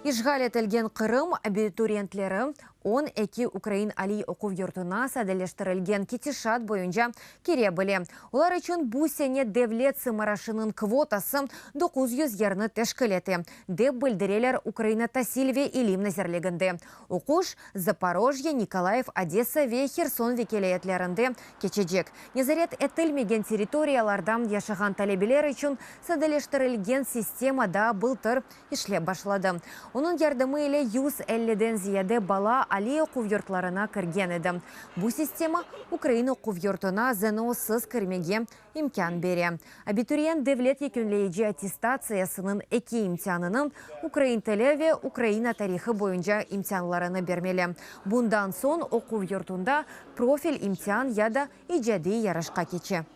İşğal etilgen Qırım abituriyentleri 12 ukrain aliy oquv yurtuna sadeleştirilgen ketişat boyunca kire bile. Olar içün bu sene devlet sımarışınıñ kvotası 900 yerni teşkil ete, dep bildireler Ukraina tasil ve ilim nazirliginde. Oquş Zaporojye, Nikolayev, Odesa ve Herson vilâyetlerinde keçecek. Nezaret etilmegen territoriyalarda yaşağan talebeler içün sadeleştirilgen sistema da bıltır işlep başladı. Onıñ yardımı ile 150-den ziyade bala aliy oquv yurtlarına kirgen edi. Bu sistema ukrain oquv yurtuna ZNOsız kirmege imkân bere. Abituriyent devlet yekünleyici attestatsiyasınıñ eki imtianını, ukrain tili ve Ukraina tarihı boyunca imtianlarını bermeli. Bundan soñ oquv yurtunda profil imtian ya da icadiy yarışqa keçe.